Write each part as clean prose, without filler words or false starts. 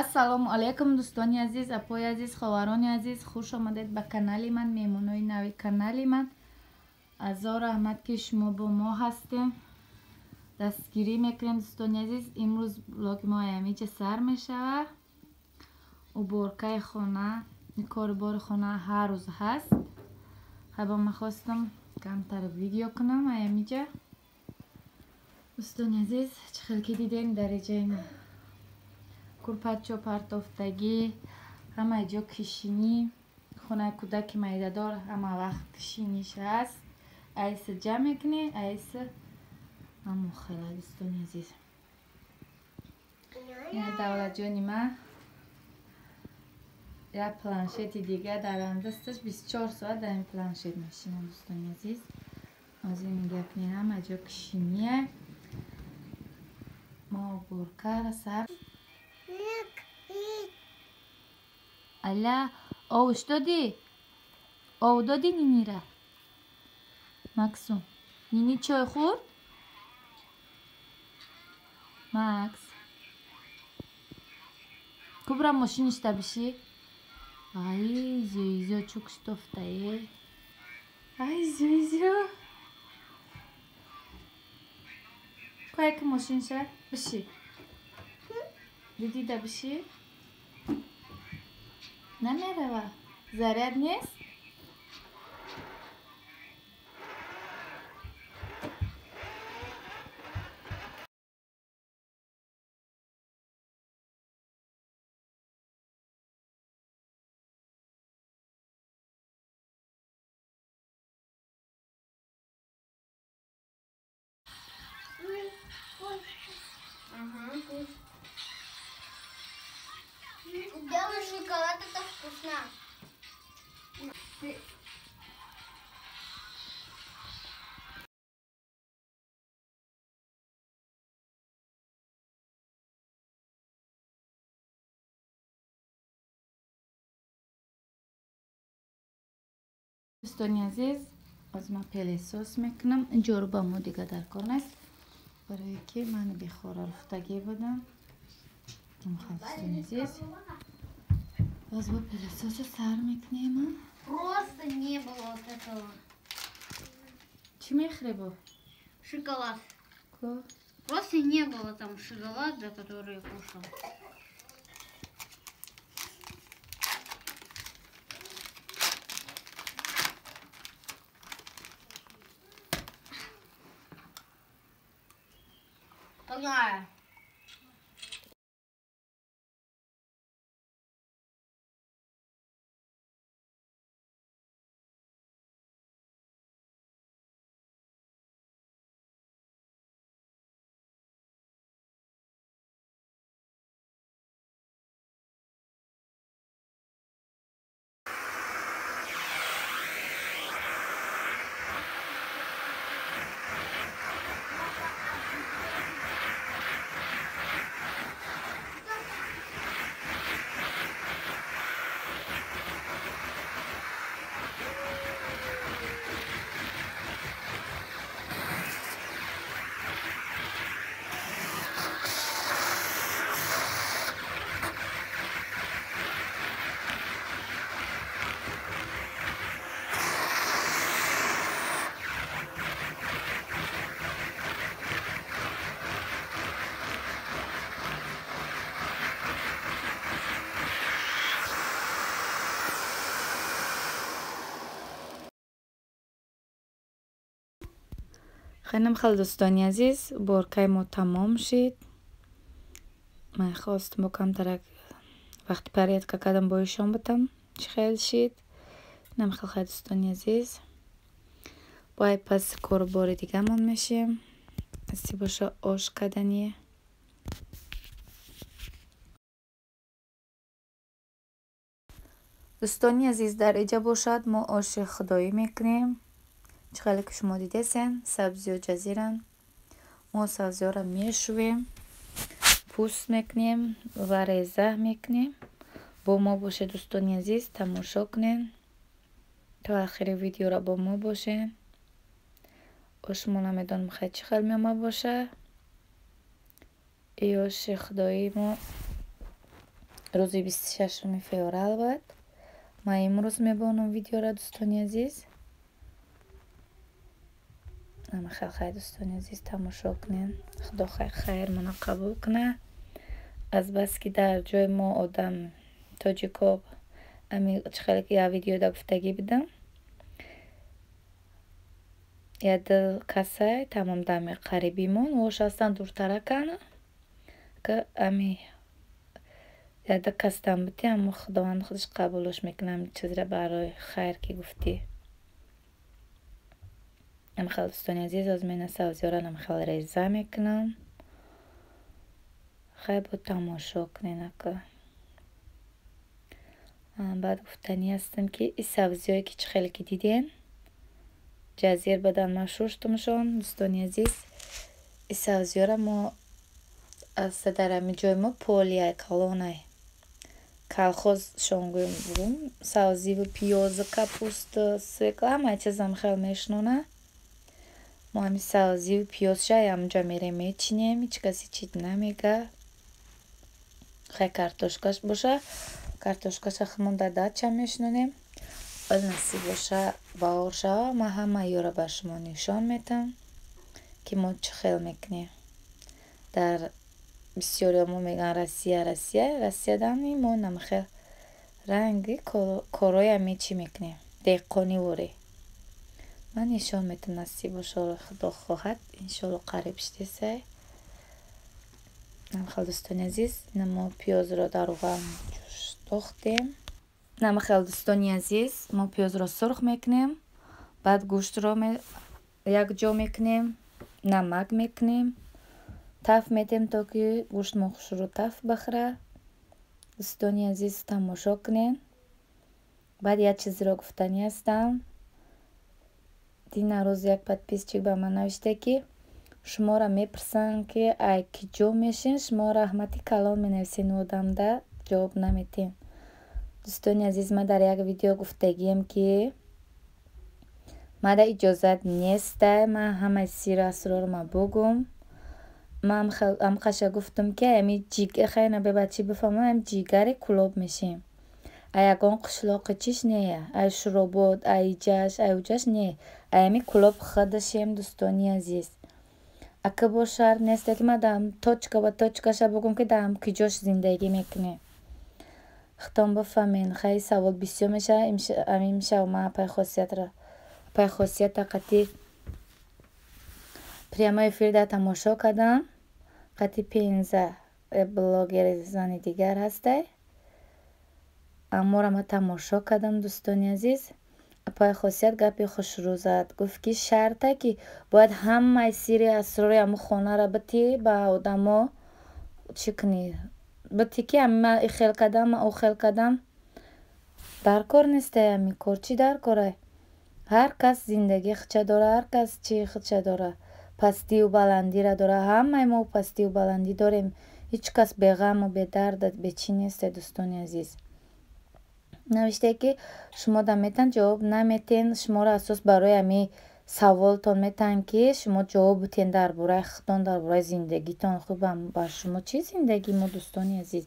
Ассалому алайкум, дӯстони азиз, апои азиз, ховарони азиз, хуш омадед ба канали ман, меҳмонои нави канали ман. Азор раҳмат, ки шумо бо мо ҳастем, дастгирӣ мекунем. Дӯстони азиз, имрӯз блоги мо ҳамиҷа сар мешавад. Уборкаи хона, корубори хона ҳар рӯз ҳаст. Хаба ман хостам камтар видео кунам ҳамиҷа. Дӯстони азиз, чӣ хел ки дидем, дар иҷаи курпачо партофтагӣ, ҳама ҷо кишинӣ. Хонаи кӯдаки майдадор ҳама вақт кишиниш ҳаст. Айса ҷамъ мекунӣ, айса ҳамо хела. Дӯстони азиз, ина давлатҷони ман як планшети дига дар дасташ, 24 соат дар ин планшет мешинам. Дӯстони азиз, ҳозир нигоҳ кунед, ҳама ҷо кишиния. Мо уборкара сар. Аля, овуш додӣ? Ов додӣ нинира? Максум, нини чой хӯрд? Макс, кубра мошиништа бишӣ. Ай, изё, изё, чук штофтае. Ай, изё, изё. Кое ки мошинша бишӣ. Дидида бишӣ? Намерава. Заряд нест? Ага. Белый шоколад — это вкусно. Дӯстони азиз, ҳозир ман пылесос мекунам. Ин ҷоруба мо дига дар кор нест, барое ки ман бехора руфтагӣ будам. Дӯстони азиз, боз бо пылесоса сар мекунем. Просто не было вот этого. Чӣ мехӯре бо? Шоколад. Ко? Просто не было там шоколада, который я кушал. Погнали. Хеле хел, дӯстони азиз, уборкаи мо тамом шид. Ман хостам бо камтарак вақти порядка кардам, бо ишон бутам, чӣ хел шид. Инам хел. Хай, дӯстони азиз, бо ай пас корубори дигамон мешем. Асти боша ош кардани. Дӯстони азиз, дар иҷа бошад, мо оши худоӣ мекунем. Чӣ хеле ки шумо дидесен, сабзиё ҷазиранд. Мо сабзиёро мешӯем, пӯст мекунем ва реза мекунем. Бо мо бошед, дӯстони азиз, тамошо кунед то охири видеоро, бо мо бошед. Ошмо намедонам, хай, чӣ хел меома боша. И оши худои мо. Рӯзи 26 феврал буд. Ман имрӯз мебонам видеора, дӯстони азиз. Ама хай, дӯстони азиз, тамошо кунем. Худо хайр мона қабул кунад. Азбаски дар ҷои мо одам тоҷико ами чӣ хеле ки як видеода гуфтагӣ будам, яду касай тамом дами қарибимон вош ҳастанд, дуртаракан, ами яда кастам бути, аммо Худованд худаш қабулаш мекунад ами чизра, барои хайр ки гуфтӣ. Амихел, дӯстони азиз, оз мена сабзиёро намихел реза мекунам. Хай, бо тамошо кунен ака. Баъд гуфтанӣ ҳастам, ки и сабзиҳое ки чӣ хеле ки диден, ҷазир бадан, ман шуштумшон, дӯстони азиз. И сабзиҳоро мо аста дар ҳами ҷои мо полияй калонай, колхозшон гӯем, сабзиву пиёзу капусту свекла, ҳамаи чизам хел мешинонад. Мо ҳами сабзиву пиёзша ҳамҷо мерем, мечинем, ҳеҷ касе чиз намега. Хай, картошкаш боша, картошкаша худмон дар дача мешинонем. Боз насиб боша, баҳор шава, ман ҳамаи ёро ба шумо нишон метам, ки мо чӣ хел мекунем. Дар бисёриҳо мо мегӯянд Россия, Россия, Россиядами мо намхел ранги корҳои ҳами чӣ мекунем, деҳқонӣ ворӣ. Ман нишон метам, насиб боша, Худо хоҳад, иншоалло, қариб шидесай. Намхел, дӯстони азиз, ина мо пиёзро дар равған ҷӯш дохтем. Намхел, дӯстони азиз, мо пиёзро сурх мекунем, баъд гӯштро якҷо мекунем, намак мекунем, таф метем, то ки гӯшт мо хушрӯ таф бихӯрад. Дӯстони азиз, тамошо кунед. Баъд як чизеро гуфтанӣ ҳастам. Дина рӯз як подписчик ба ман навишта, ки шуморо мепурсанд, ки ай ки ҷо мешин, шумо раҳмати калон менависен, одамда ҷавоб наметем. Дӯстони азиз, ман дар як видео гуфтагием, ки мада иҷозат нестай ман ҳамаи сиру асрорма бугум. Ман ҳамқаша гуфтам, ки ами хайна бебачи бифаҳмам, ами ҷигари Кӯлоб мешем. Ай ягон қишлоқи чиш не, ай Шуробод, ай иҷаш, ай уҷаш не, ай ами Кӯлоб худашем, дӯстони азиз. Ака бо шарт несте, ки ман дар точка ба точкаша бугум, ки дар куҷош зиндагӣ мекунем. Худтон бифаҳмен. Хай, савол бисёр мешавад. Имшав ман апай Хосията қати прямой эфирда тамошо кардам, қати Пенза блогери зани дигар ҳастай. Амморо ман тамошо кардам, дӯстони азиз. Апай Хосият гапи хушрӯ зад, гуфт, ки шарта, ки бояд ҳамаи сири асрори ҳамун хонаро битӣ ба одамо, чӣ кунӣ, битӣ, ки ман и хел кардам, ман о хел кардам. Дар кор нестай ҳамин кор. Чӣ дар корай? Ҳар кас зиндагии худша дора, ҳар кас чии худша дора, пастию баландиро дора. Ҳамаи мо пастию баландӣ дорем, ҳеҷ кас беғаму бедард, бечӣ несте. Дӯстони азиз, навиштае, ки шумо да метан ҷавоб наметен, шуморо асос барои ҳами саволтон метаҳанд, ки шумо ҷавоб битен дар бораи худтон, дар бораи зиндагитон. Хуб, бар шумо чӣ зиндагии мо, дӯстони азиз?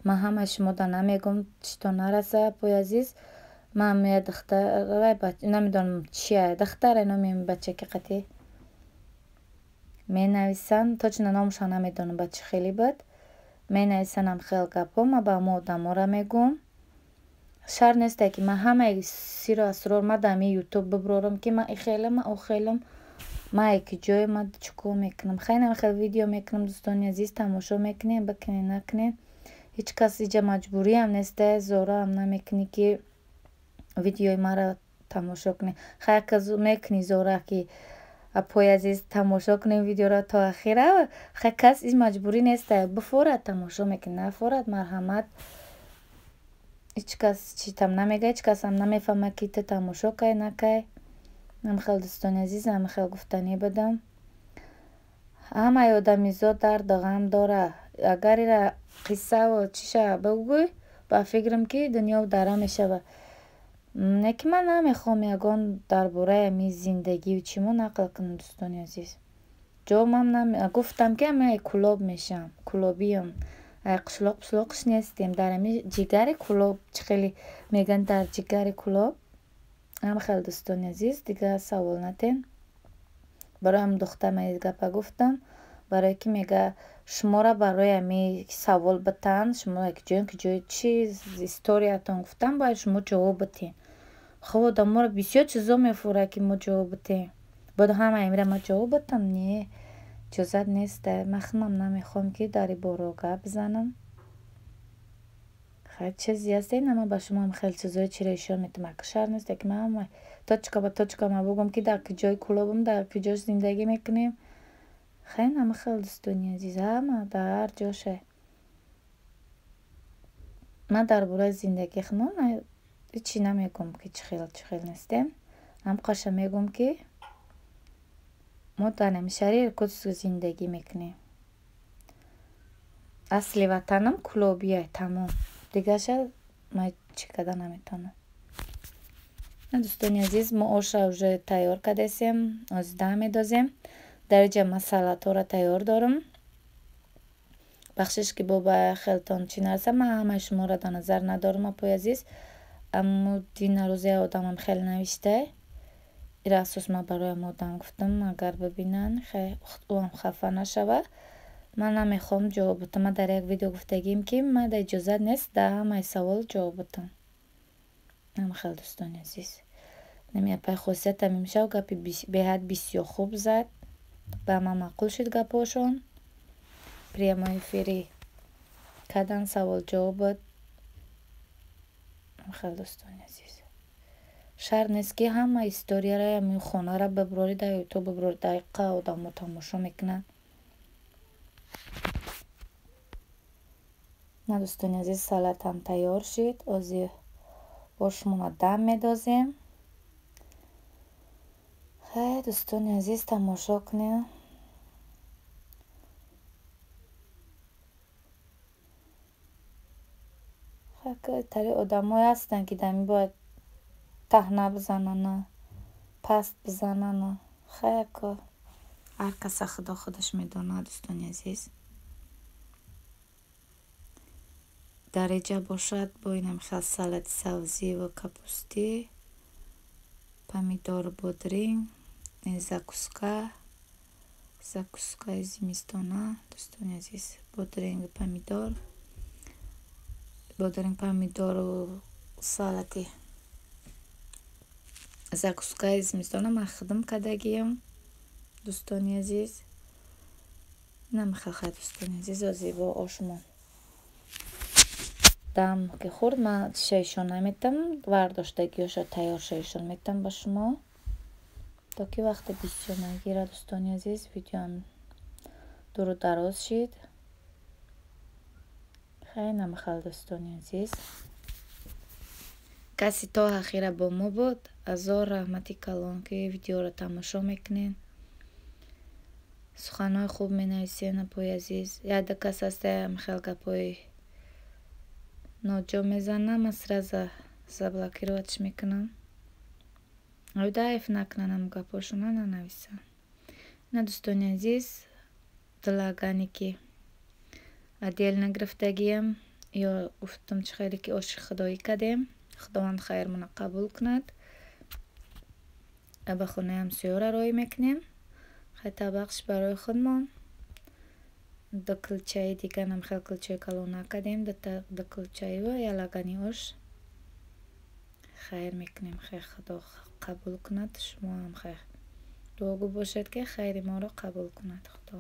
Ман ҳамаи шумо да намегӯм, чито нараса, апои азиз. Ман я духтара намедонам чия, духтаре номи бачаки қатӣ менависанд, точно номашро намедонам, ба чӣ хеле буд, менависанам хел гапҳо. Ман ба ҳамо одаморо мегӯм, шарт несте, ки ман ҳамаи сиру асрор ма дар ҳамин Ютуб бибурорам, ки ман ихелам, ман охелам, ман ай ки ҷое, ман чӣ кор мекунам. Хайна хел видео мекунам, дӯстони азиз, тамошо мекунем, бикунем, накунем, ҳеҷ кас иҷа маҷбуриам несте, зораам намекунӣ, ки видеои маро тамошо кунӣ. Хайр, мекунӣ зора, ки апои азиз, тамошо кунем видеоро то ахира. Хай, кас ин маҷбурӣ несте, бифорад, тамошо мекунӣ, нафорад, марҳамат, ҳеҷ кас читам намега, ҳеҷ касам намефаҳмад, ки ту тамошо кай, накай. Ҳамихел, дӯстони азиз, ҳамихел гуфтанӣ будам. Ҳамаи одамизод дарду ғам дора. Агар ира қиссаву чиша бигӯй, ба фикрам, ки дунё дара мешавад. Не ки ман намехоҳам ягон дар бораи ҳамин зиндагию чимо нақл кунам, дӯстони азиз. Ҷавобам гуфтам, ки ами Кӯлоб мешавам, кӯлобиам. Қишлоқ пишлоқш нестем, дар ами ҷигари Кӯлоб, чӣ хеле мегӯянд, дар ҷигари Кӯлоб. Ҳам хел, дӯстони азиз, дига савол натен. Барои ҳам духтар ман ин гапа гуфтам, барое ки мега шуморо барои ами савол битан, шумо ҷоем ки ҷои чи историятон гуфтам, бояд шумо ҷавоб битен. Хоб, одаморо бисёр чизо мефурад, ки мо ҷавоб битем. Бояд ҳама амира ман ҷавоб битам? Не, иҷозат нест. Ман худам намехоҳам, ки дар ин боро гап бизанам. Хай, чизе аст, ина ман ба шумо хеле чизои чиро ишора метавонам. Ака шарт нест, ки ман ҳама точка ба точка ман бугӯм, ки дар куҷои Кӯлобам, дар куҷош зиндагӣ мекунем. Хай, ҳама хел, дӯстони азиз, ҳама дар ҳар ҷоше. Ман дар бораи зиндагии худмон ҳечи намегӯм, ки чӣ хел, чӣ хел нестем. Ҳамқаша мегӯм, ки мо дар ҳамин шаҳри Иркутск зиндагӣ мекунем. Асли ватанам Кӯлобия, тамом. Дигаша ман чӣ карда наметавонам. Дӯстони азиз, мо оша уже тайёр кардесем, ҳозир дам медозем. Дар инҷа ман салатҳоро тайёр дорам. Бахшиш, ки бо ба хелтон чӣ нарасад, ман ҳамаи шуморо дар назар надорам, апои азиз. Аммо дина рӯзе одамам хеле навишта. Ира асос ман барои ҳам одам гуфтам, агар бибинанд, хай ӯам хафа нашавад. Ман намехоҳам ҷавоб битам. Ман дар як видео гуфтагием, ки ман дар иҷозат нест дар ҳамаи савол ҷавоб битам. Ҳама хел, дӯстони азиз. Нами апаи хосиятам имшаб гапи беҳад бисёр хуб зад. Ба ман маъқул шуд гапҳошон. Прямой эфири кардан, савол ҷавоб буд. Хел, дӯстони азиз. Шарт нест, ки ҳама историяро ҳамин хонаро бибурорӣ, дар ютуб бибурорӣ, дақиқа одамо тамошо мекунанд. На, дӯстони азиз, салатам тайёр шуд. Ҳозир ошмонро дам медозем. Хай, дӯстони азиз, тамошо кунед. Тари одамое ҳастанд, ки дар ин бояд таҳна бизананд, паст бизананд. Хай, ако ҳар каса Худо худаш медонад, дӯстони азиз. Дар инҷа бошад бо инам хел салати сабзиву капустӣ, помидору бодринг, закуска, закускаи зимистона, дӯстони азиз, бодрингу помидор, бодринг, помидору салати закускаи зимистона ман худам кардагиям, дӯстони азиз. Инам хел, хай, дӯстони азиз, ҳозир бо ошмон дам ки хӯрд, ман шишаишон наметам, вардоштагиёшо тайёр шаишон метам ба шумо, то ки вақти бисёр нагирад, дӯстони азиз. Видеоам дуру дароз шид. Хай, намахал, дӯстони азиз. Касе то охира бо мо буд, ҳазор раҳмати калон, ки видеоро тамошо мекунед. Суханҳои хуб менависед, апои азиз. Якда кас ҳаста, хел гапҳои ноҷо мезанам, ман сразу заблокировать мекунам. Оида айф накунанд, ҳам гапҳошона нанависанд. На, дӯстони азиз, лагане ки отдельно гирифтагиям, ё гуфтам, чӣ хеле ки оши худоӣ кардем. Худованд хайрмона қабул кунад. Ба хонаи ҳамсоёра роҳӣ мекунем. Хай, табақш барои худмон. Ду кулчаи диганам хел кулчаи калон накардем, ду кулчаиву як лагани ош. Хайр мекунем, хайр Худо қабул кунад. Шумо ҳам хайр дуогӯ бошед, ки хайри моро қабул кунад Худо.